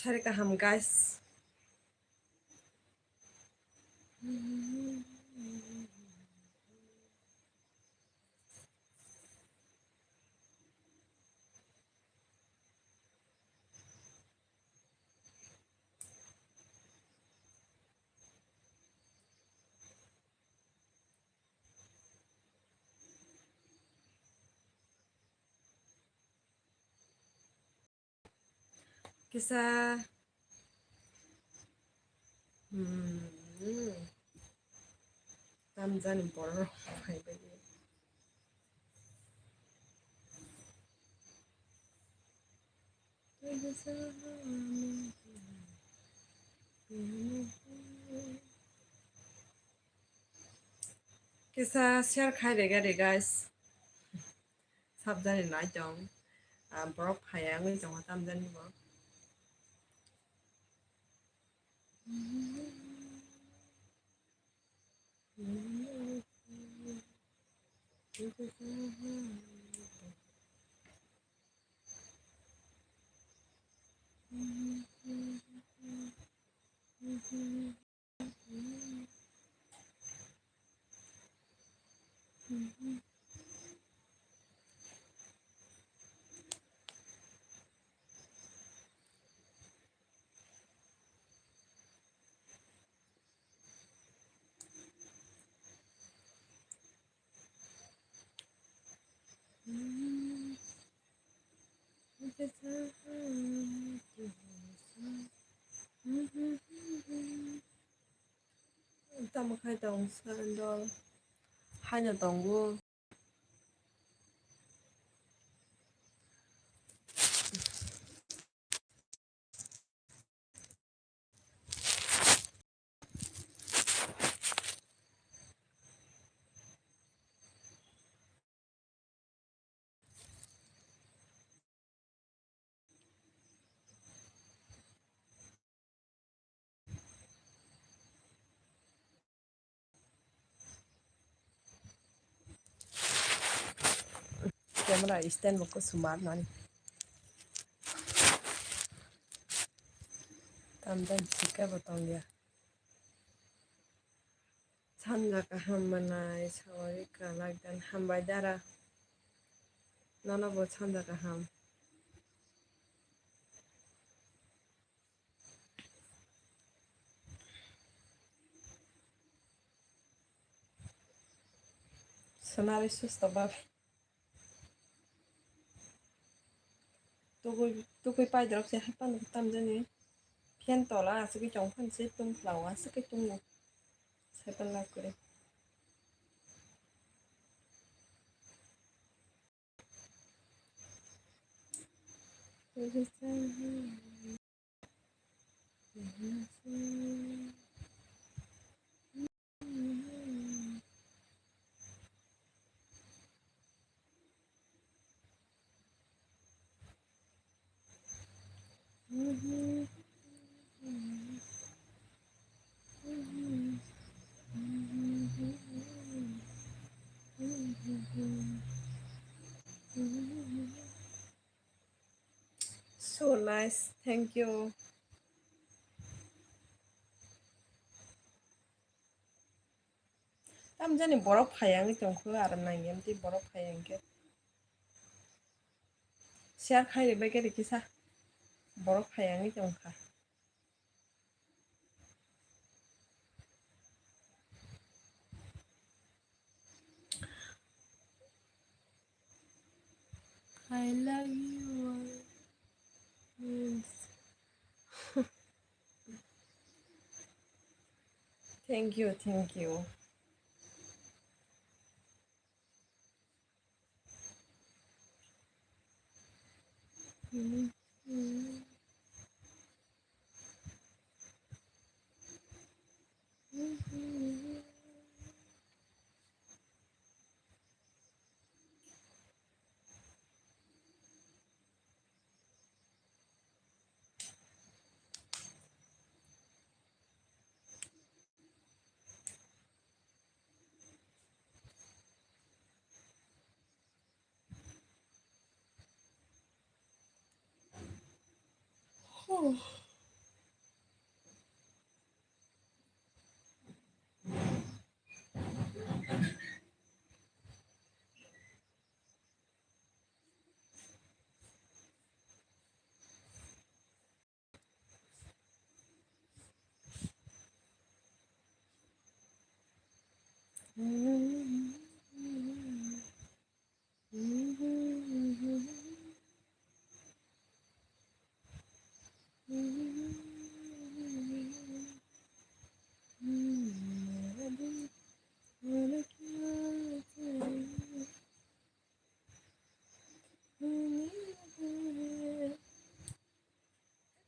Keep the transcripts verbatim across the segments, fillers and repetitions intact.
Sari kaham, guys. Kisa, hmm, tamjani borok rok phaibai. Kisa share khai rega rega, guys. Sabjani nai tong. Ah, borok phaiya wngwi tongo tamjani bo. Tamo khai tong sandal. Haino tongo. Camera stand bo kusuma nani. Tamjani chika bo tongya. Sanja kaham manai sawari kalak dan hambai dara. Nono bo sanja kaham. Sonari susto bab. Tukui, tukui paidrop se hapan tamjani. Phian tola aswkwi tong phan se tung phlao aswkwi tungo. Saipan lak kore. So nice, thank you. Tamjani borok phaiya wngwi tongkho, aro nangya tei borok phaiya hwnkhe. Share khai ribai khe rikisa. Borok phaiya wngwi tongkha. I love you all. Yes. Thank you, thank you.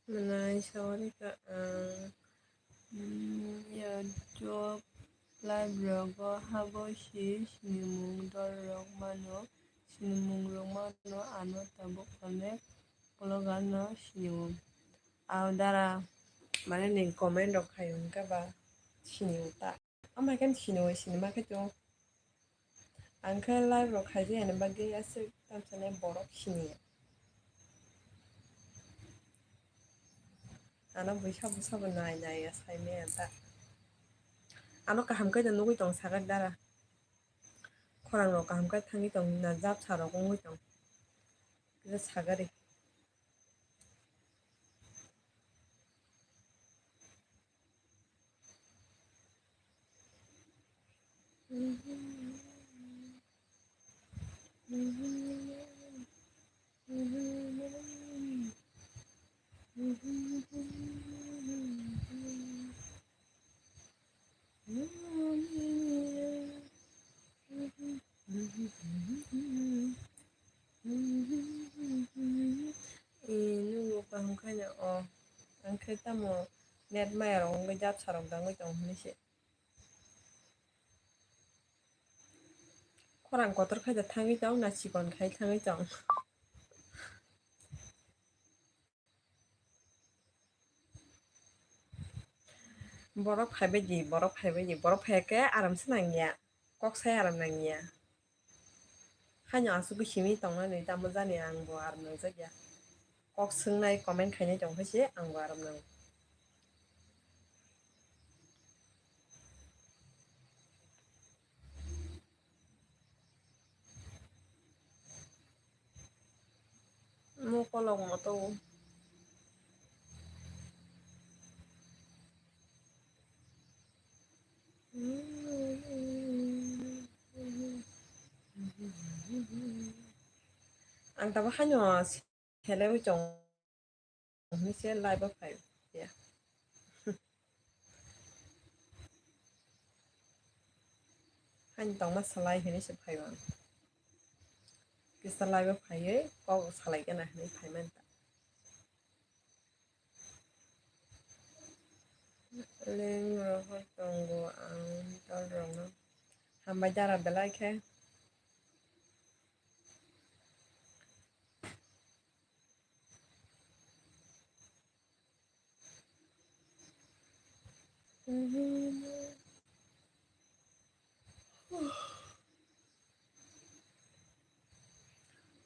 Mwnai sawarikha ang, mm, ya job live rogo habo si sinimung dol rok mano, sinimung rok mano, ano tabuk onek vlogger no sinio. Aw dara, mane ning comment rok khai hwnkhe ba sinio ta. Ama khe sinio, sinima khe to. Ang khe live rok khaijak yani bagwi aswk tamsa nai borok siniya. Ano bui sabo sabo nai nai ya sai maya ta. Ano kaham khe no nugwi tong sakha dara. Khorang rok kaham khe thangwi tong na, jabsa rok wngwi tong. Kisa sagari. Ee, nugo kaham khaina o. Ang khe tamo net maya rok wngwi jabsa rok dangwi tong hinwi se. Khorang kotor khai da thangwi tong na chikon khai thangwi tong. Borok phaibai di, borok phaibai di, borok phai khe aram se nangya, kok sai aram nangya. Haino asugwi simi tongnani tamo jani ang bo aram nangjakya. Kok swngnai comment khainai tong khe se ang bo aram nango. Mo kolok moto. Ang tabuk haino selewi tong hinwi se live o phai ya. Haino tongma salai hinwi se phai ang. Kisa live o phaiwi kok salai gana hinwi phai manta. Leng rohor tongo ang dol rokno. Hambai dara belai khe.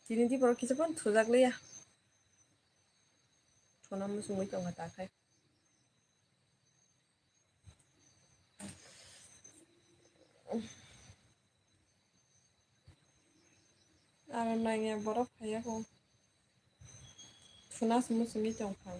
Chini di borok kisa phano thujak liya. Thuna muchungwi tongkha ta khai. Aro nangya borok phaiya kho. Thuna se muchungwi tongkha.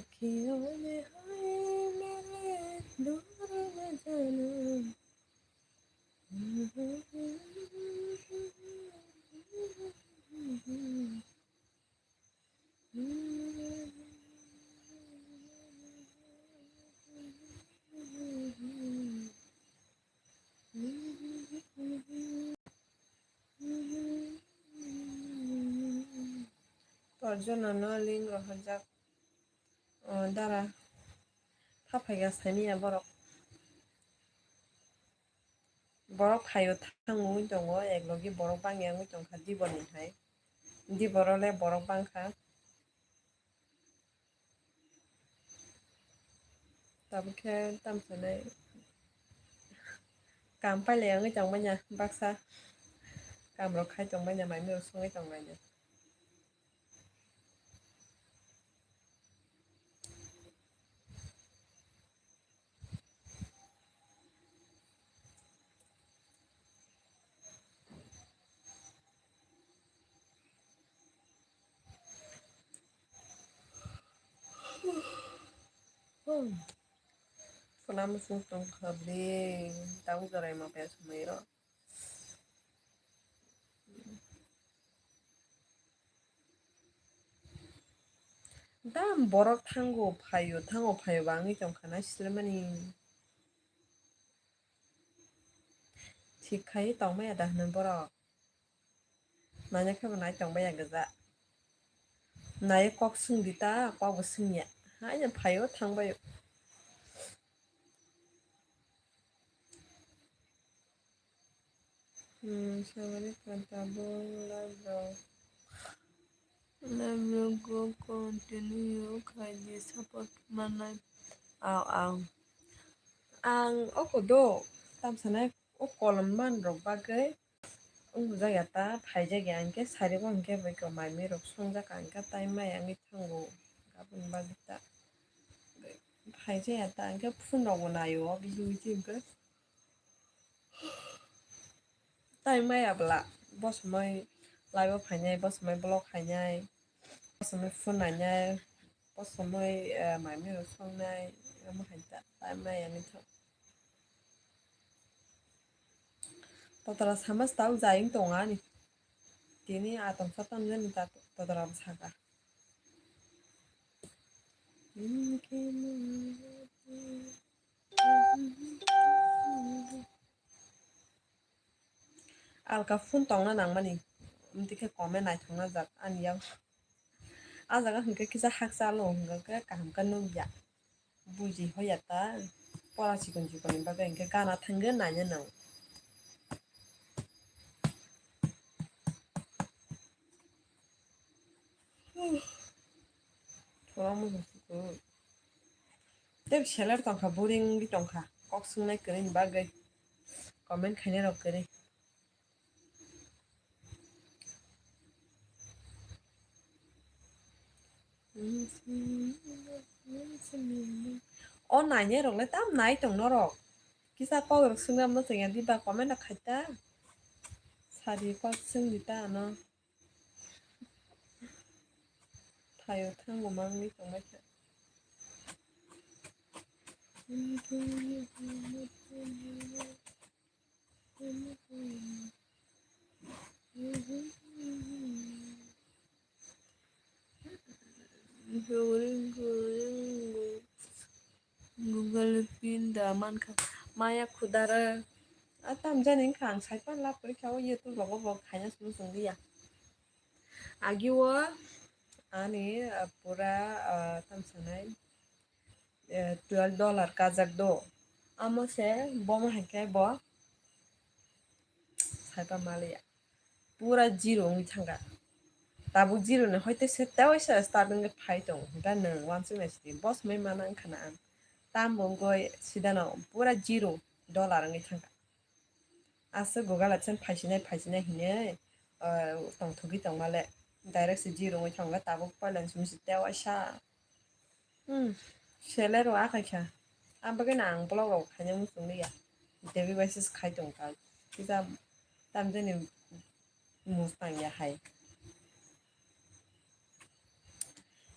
क्यों है मेरे दूर न जाना। Torjono no link rohorjak, o dara. Tha phaiga sani ya borok. Borok phaio thangwi tongo, ek logi borok bangya wngwi tongkha Diborni hai. Diboro le borok bangkha. Tabuk khe tamo sanai kam pailai wngwi tongmanya baksa. Kam rok khai tongmanya, mai mui rok songwi tongmanya. Phone musung tongkha bwle, tabuk jorai ma paya swmai rw. Dam borok thango phaio, thango phaio ba wngwi tongkha na silemani. Thik khai tongmaya da hwnwi borok. Nanya khe bo nai tongmaya gwja. Nai kok swngdi ta, kok bo swngya. Haino phaio thangbaio. Hmm, sabari kanta bo live rok. Live rok go continue khai di support manai. Aw, aw. Ang oko do, tam sanai o kolom man rok bagwi. Wng bujak ya ta, phaijak ya, hwnkhe sari bo hwnkhe bai kok mai mui rok songjak, hwnkhe tai maya wngwi thango, aboni bagwi ta phaijak ya ta, hwnkhe phone rok bo naio, bisi bisi hwnkhe tai maya bwla, bo somoi live o phainai, bo somoi vlog khainai, bo somoi phone nainai, bo somoi, eh, mai mui rok songnai, omo hai ta tai maya wngwi thango. Totora sama tau jayeng tongo ani. Tini atong satam jani ta totora saka. Alka phone tongna nangmani. Amtwi khe comment naithokna jak ani yang. A jaga hwnkhe kisa hakchalo hwnkhe khe kaham khe nukya. Buji hoya ta. Pora chikon chikon ni bagwi hwnkhe gana thangwi naina nango. Thwrwngmung hwnkhe tei seler tongkha, boring wngwi tongkha. Kok swngnai kwrwini bagwi comment khainai rok kwrwi. O nainai rok le tam nai tong norok. Kisa kok rok swngnam no chwngya diba comment rok khai ta. Sari kok swngdi ta ano. Thaio thango mangwi tongmai kha. Google Pin da mankha. Maya khudara. A tam jani wngkha ang saipan lab kwrwi kha o YouTube rogo bo khaina simi chwng liya. Agi o ani, ah, pura, ah, tam sanai, eh, twelve dollar kajak do. Amo se bomo hai khe bo saipa maliya. Pura zero wngwi thangkha. Tabuk zero ni hoite se tewaisa start wngwi phai tongo. Hwnkhe nwng uansuknai sidi. Bo swmai mana wngkha na ang. Tam bo wngwi sidano pura zero dollar wngwi thangkha. Aswk Google AdSense phaisinai, phaisinai hinwi, ah, tongthogwi tongmale. Direct se zero wngwi thangkha. Tabuk poilani simi se tewaisa. Hmm, seller rok akai kha. Ang bagwi no ang vlog rok khaina muchung liya. Daily basis khai tong kha. Kisa tam jani mus tang ya hai.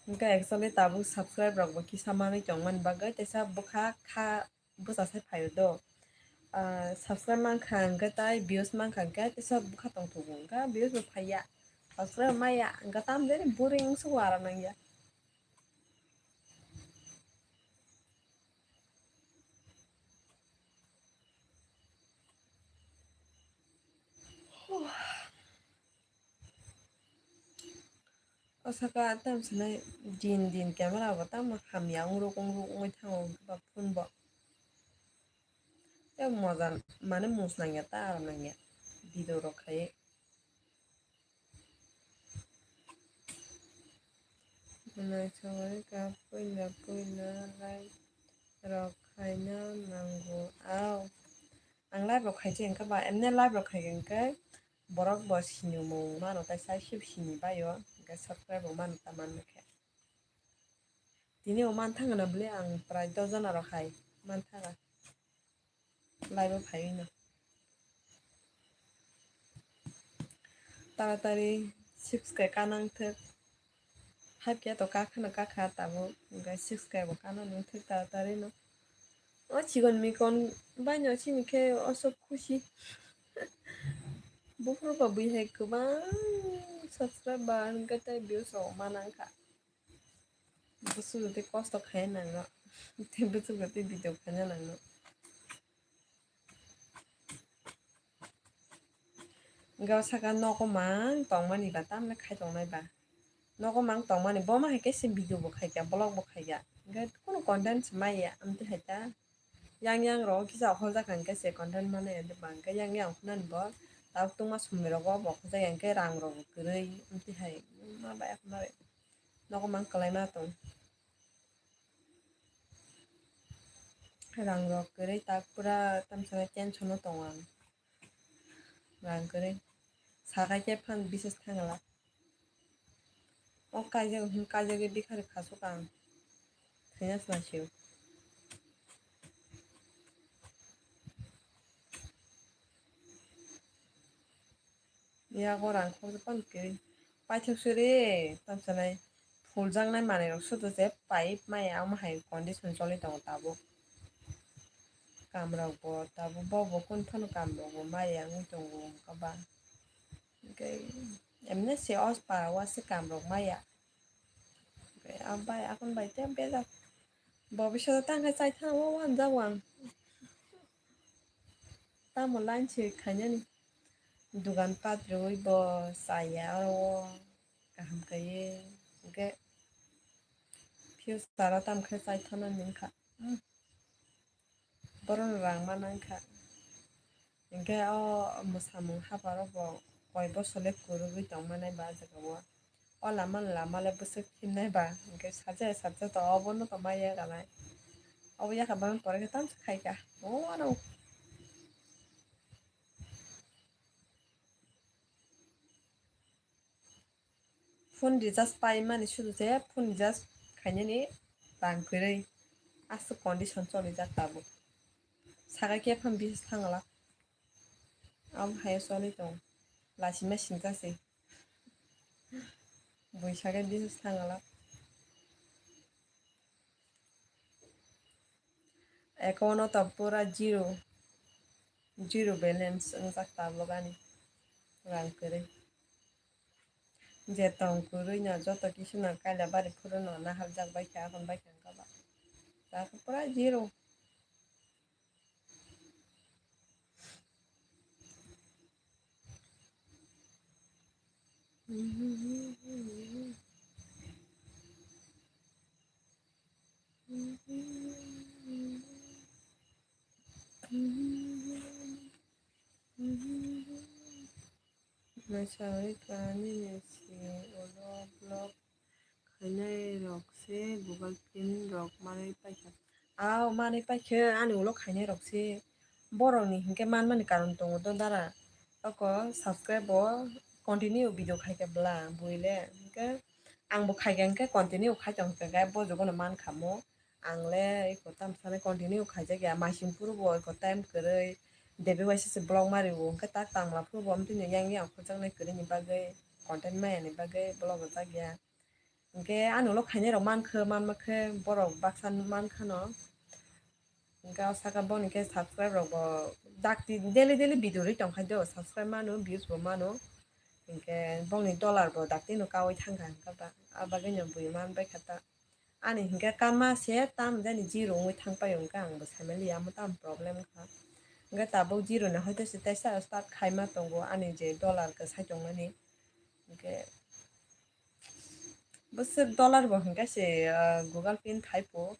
Hwnkhe actually tabuk subscribe rok bo kisa manwi tongmani bagwi teisa bwkha kha bwsa sai phaio do. Ah, subscribe mankha hwnkhe tai views mankha hwnkhe teisa bwkha tongthogo hwnkhe views bo phaiya. Subscribe maya hwnkhe tamjani boring wngsugo aro nangya. O saka tam sinai din din camera bo tamo hamya ongrok ongrok ongoi thango ba phone bo. Tei moja mane mus nangya ta aro nangya video rok khai. Nai sawai ka puila puila live rok khaina nango. Au. Ang live rok khaijak hwnkhe ba, emne live rok khaikha hwnkhe borok bo sinimung mano, tai sai sip sini baio, hwnkhe subscribe bo mano ta manwi khe. Tini bo manthago na bwle ang prai dos jona rok hai manthaga. Live o phaiwi no. Taratari six K kanang thwk. Five K to kakhwno kakha tabuk, hwnkhe six K bo kanang thwk taratari no. O chikon mikon baino chini khe osok khusi. Buphuru ba bui hai kwbang subscriber hwnkhe tei views rok manang kha. Busu tei kosto khai nangno. Tei busu tei video khaina nangno. Hwnkhe o saka nogo mang tongmani ba tamle khai tongnai ba. Nogo mang tongmani bo ma hai khe se video bo khaikha, vlog bo khaikha. Hwnkhe kunu content se maya, amtwi hai ta. Yang yang rok kisa okhorjak hwnkhe se content mane, hwnkhe yang yang khwnani bo tabuk tungma somoi rogo bo okhorjak ya hwnkhe rang rok kwrwi, amtwi hai ma bai nogo mang kwlai ma tong. Rang rok kwrwi tak pura tamsa tension o tongo ang. Rang kwrwi. Sakai khe phan bises thangla. O kaijak, hmm, kaijak e bikhari khasuk ang. Thainas nasio. Yago rang khoroksa pano kwrwi. Paithak suri, tamsanai. Phuljaknai manwi rok sudu se pipe maya, omo hai condition choli tongo tabuk. Kam rok bo tabuk, bo bo kunu phano kam rok bo maya wngwi tongo wngkha ba. Hwnkhe emne se os para o se kam rok maya. Hwnkhe a bai, akon bai tei bejak. Bo bisodo tang khe chai thang o wanjak wang. Tamo line se khainani. Dugan pat rwui bo chaya oro o kaham kaiye. Hwnkhe future o tamo khe chai thana nini kha. Hmm. Borok rang ma nang kha. Hwnkhe o mwsamung haparo bo koi bosor le kwrwgwi tong manai ba jaga o. O lama lama le bwswk himnai ba, hwnkhe saja saja to obono to ma ya kanai. Obo yakha bangma pore khe tamsa khai kha. O ano. Phone recharge pai mani sudu se phone recharge khainani rang kwrwi. Aswk condition cholijak tabuk. Sakai khe phano bises thangla. Abo hai choli tong. Lasima singsa se. Bui sakai bises thangla. Account o to pura zero, zero balance wngjak tabuk ani rang kwrwi. Je tong kwrwi no joto kisu no kaila bari phuru no naharjak bai kha, akon bai kha wngkha ba. Tabuk pura zero. Naisawai kha nini si ulo vlog khainai rok se Google Pin rok manwi paikha. Ao manwi paikhe ani ulo khainai rok se borokni hinkhe manmani karon tongo do dara. Oko subscribe bo continue video khaikha bwla buile hinkhe angbo khaikha hinkhe continue khai tongkha gai bojogono mankha mo. Ang le eko tamsani continue khaijak ya, masing phuru bo eko time kwrwi, daily waisa se vlog mari o, hwnkhe tak tangma phuru bo amtwino yang yang khorjaknai kwrwini bagwi, content maya ni bagwi vlog rijak ya. Hinkhe ani ulo khainai rok mankha, manmakhe borok baksa mankhano. Hinkhe o saka boni khe subscribe rok bo dakti daily daily video ri tongkha do, subscribe mano, views bo mano. Hinkhe bongni dollar bo dakti no kaui thangkha, hinkhe ba, abagwino bui manbaikha ta. Ani hinkhe kama se tam jani zero wngwi thangpai hinkhe ang bo saimaliya, amo tam problem kha. Hinkhe tabuk zero ni hoite se teisa start khaima tongo ani je dollar kwsai tongmani. Hinkhe bwswk dollar bo hinkhe se, ah, Google Pay khai pho.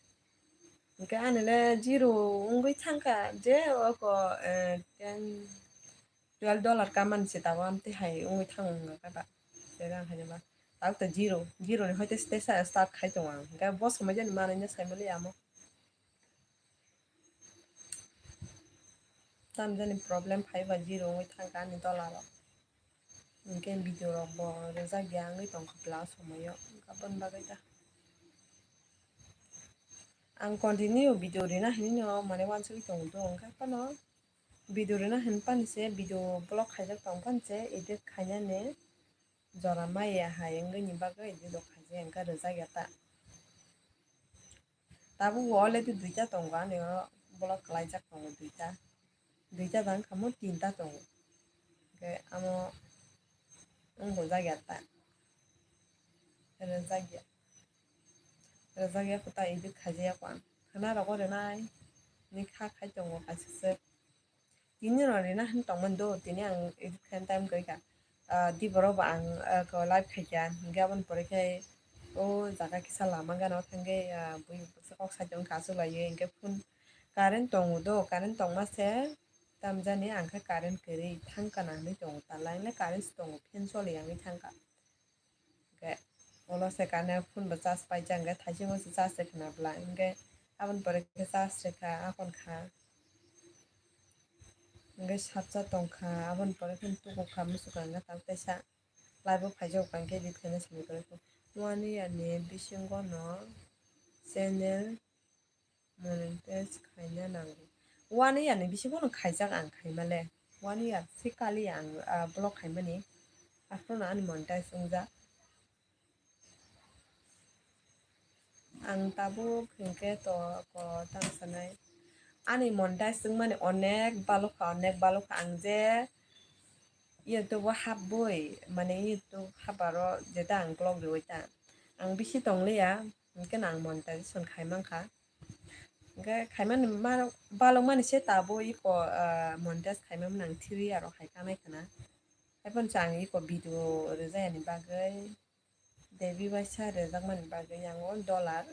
Hinkhe ani le zero wngwi thangkha je oko, eh, ten, twelve dollar kamani se tabuk amtwi hai wngwi thango wngkha khe ba. Tere ang haino ba. Tabuk to zero, zero ni hoite se teisa start khai tongo ang. Hinkhe bo somoi jani manwi no saimaliya amo. Tam jani problem phai ba zero wngwi thangkha ani dollar rok. Hinkhe video rok bo rwjak ya wngwi tongkha bla o somoi o. Hinkhe aboni bagwi ta. Ang continue video rina hinwi no mane uansugwi tongo do, hinkhe phano video rina hinwi pani se video block khaijak tong pani se edit khainani jora maya hai wngwi ni bagwi edit rok khaijak, hinkhe rwjak ya ta. Tabuk o already duita tongo, ani oro block khlaijak tongo duita. Duita da wngkha mo tinta tongo. Hinkhe amo wng bo jak ya ta. Rwjak ya. Rwjak ya khe ta edit khaijak ya kho ang. Khwna rogo rwnai. Ni kha khai tongo kaisa se. Tini no rina hin tongmani do, tini ang edit khaina time kwrwi kha. Ah, di borok bo ang, ah, ko live khaikha, hinkhe aboni pore khe o jaga kisa lama gana o thangkhe, ah, bui bwsa kok side o wngkha, achuk laiwi hinkhe phone current tongo do, current tongma se tamjani ang khe current kwrwi thangkha nangwi tongo, tala wngkhe current se tongo, fan choli wngwi thangkha. Hinkhe ulo se kane phone bo charge paijak, hinkhe thaichimo se charge rwkha na bwla, hinkhe aboni pore khe charge rwkha, akon kha. Hinkhe sabsa tongkha, aboni pore khe tuku kha, muchukha hinkhe tabuk teisa live o phaijak, hinkhe edit khaina simi kwrwi kho. One year ni bisingo no channel monetize khaina nango. One year ni bisingo no khaijak ang khaima le. One year se kali ang, ah, vlog khaimani. Aphuru no ani monetize wngjak. Ang tabuk hinkhe to ko tang sanai. Ani monetize wngmani onek balukha, onek balukha. Ang je YouTube o hapboi, mane YouTube haparo jeta ang vlog riwi ta. Ang bisi tongliya, hinkhe no ang monetization khai mankha. Hinkhe khaimani ma-, balukmani se tabuk iko, ah, monetize khaimani ang three year o hai kanai khna. Haiphano se ang iko video rwjayani bagwi, Devi waisa rwjakmani bagwi yang o dollar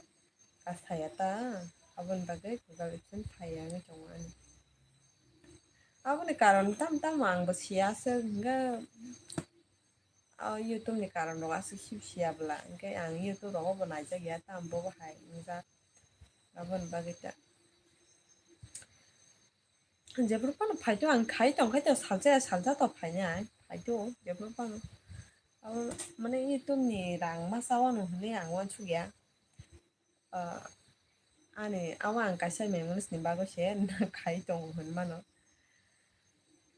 kasaya ta, aboni bagwi Google AdSense phaiya wngwi tongo ani. Aboni karon tamo tamo ang bo siya aswk, hinkhe o YouTube ni karon rok aswk sib siya bwla, hinkhe ang YouTube rogo bo naijak ya, tamo bo bo hai wngjak, aboni bagwi ta. Jephru phano phaito ang khai tong khai to salsa ya salsa to phainai phaito jephru phano. Abo mane YouTube ni rang masa wano hinwi ang uansuk ya. Ah, ani abo ang kaisa memories ni bagwi se khai tongo hinmano.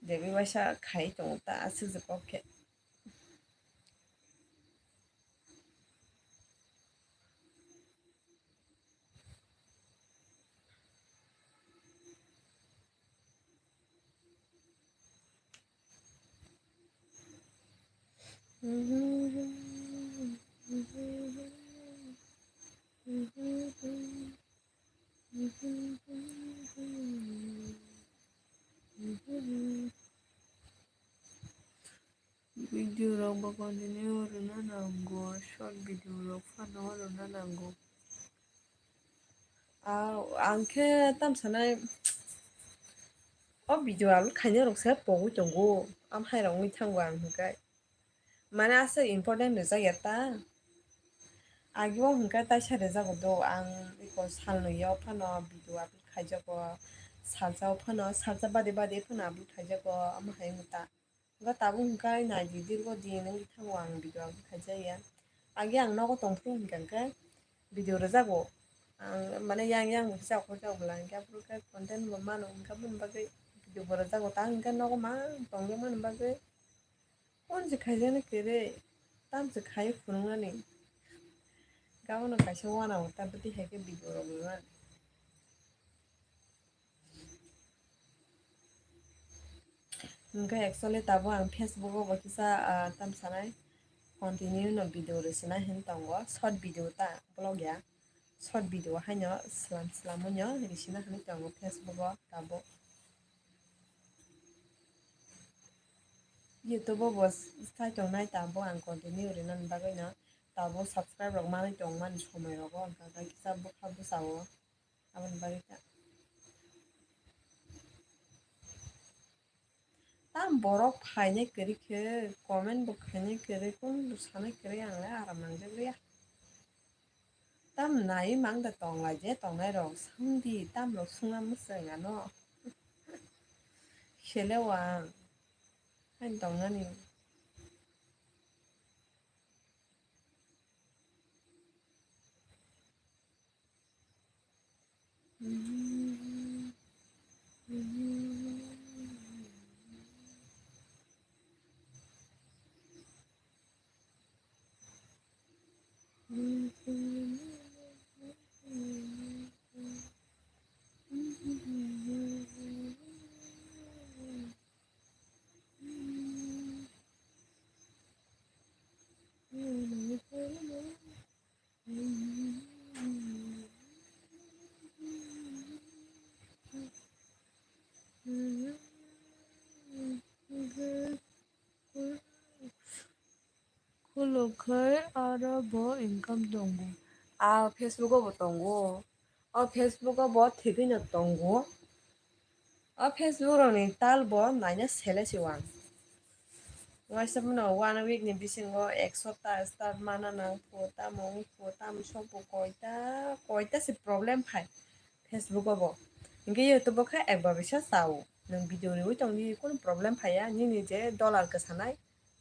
Jebi waisa khai tongo ta aswk je kok khe. Video rok bo continue rwna nango, short video rok phano rwna nango. Ah, ang khe tam sanai, o video upload khainai rok se pogwi tongo, am hai rok wngwi thango ang hinkhe. Mane aswk important rwjak ya ta. Agi o hinkhe taisa rwjago do, ang iko salnwi o phano video upload khaijago, salsa o phano, salsa bade bade phano upload khaijago, omo hai wngkha ta. Hinkhe tabuk hinkhe nai di, dirgo din wngwi thango ang video upload khaijak ya. Agi ang nogo tongphuru hinkha hinkhe video rwjago. Ang mane yang yang bo kisa okhorjak bwla hinkhe aphuru khe content bo mano hinkhe aboni bagwi video bo rwjago. Ta hinkhe nogo ma tongjakmani bagwi phone se khaijaknai kwrwi, tamo se khai phunuknani. Kabono kaisa uanao ta bwtwi hai khe video rok nang. Hwnkhe actually tabuk ang Facebook o bo kisa, ah, tam sanai continue no video rwsina hin tongo, short video ta vlog ya, short video haino slam slam wngyo rwsina hinwi tongo Facebook o tabuk. YouTube o bo sai tongnai tabuk ang continue rwnani bagwi no tabuk subscribe rok manwi tongmani somoi rogo wngkha khe kisa bwkha bwsao. Aboni bagwi ta. Tam borok phainai kwrwi khe, comment bo khainai kwrwi, kunu bo sanai kwrwi, ang le aram nangjak liya. Tam nai mang da tong lai je, tongnai rok samdi, tam rok sungna mwswng ano. Khele o ang. Hain tongnani. Khuluk khai aro bo income tongo. A Facebook o bo tongo. O Facebook o bo thwigwi no tongo. O Facebook rokni tal bo naina sele se wang. Waisa phano one week ni bisingo ekso ta star mana nang phu, tamo wng phu, tamo song phu, koita, koita se problem phai Facebook o bo. Hinkhe YouTube o khe ekbar bisa sao. Nwng video riwi tongdi, kunu problem phaiya. Nini je dollar kwsanai,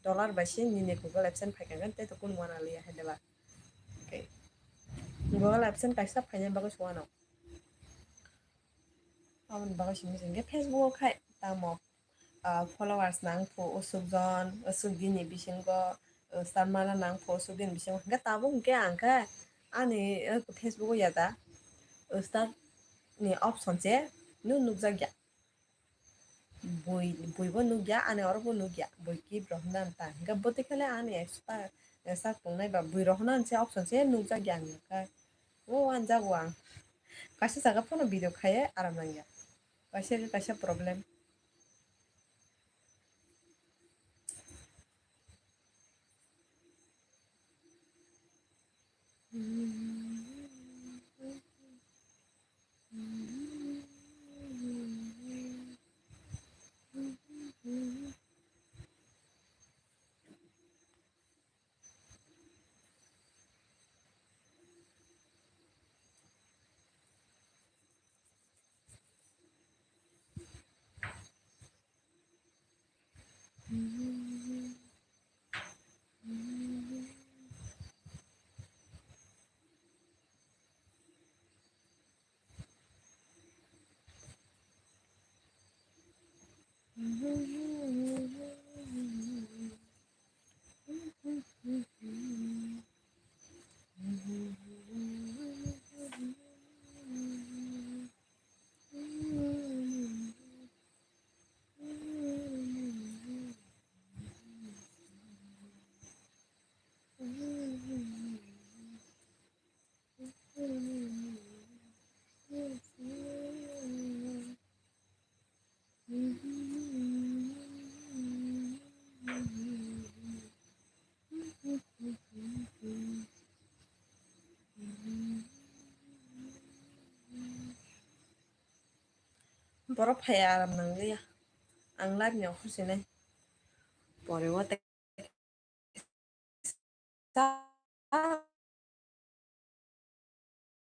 dollar bai se nini Google AdSense phaikha khe tei to kunu wana liya hai deba. Okay. Google AdSense kaisa phainai bagwi se wano. Aboni bagwi simi se hinkhe Facebook o khai tamo, ah, followers nang phu usuk jon, usuk dini bisingo, uh, star mana nang phu usuk dini bisingo. Hinkhe tabuk hinkhe ang khe ani, uh, Facebook o yada, uh, star ni option se nw nukjak ya. Bui, bui bo nukya, ani oro bo nukya, bui kip rok hwnna ta. Hinkhe bwtwi khe le ani extra, extra tongnai ba bui rok hwnna se option se nukjak ya ang khe. O anjak o ang. Kaisa jaga phano video khaye aram nangya. Kaisa khe kaisa problem. Borok phai aram nangliya. Ang live ni okhor sinai. Pore o tei sa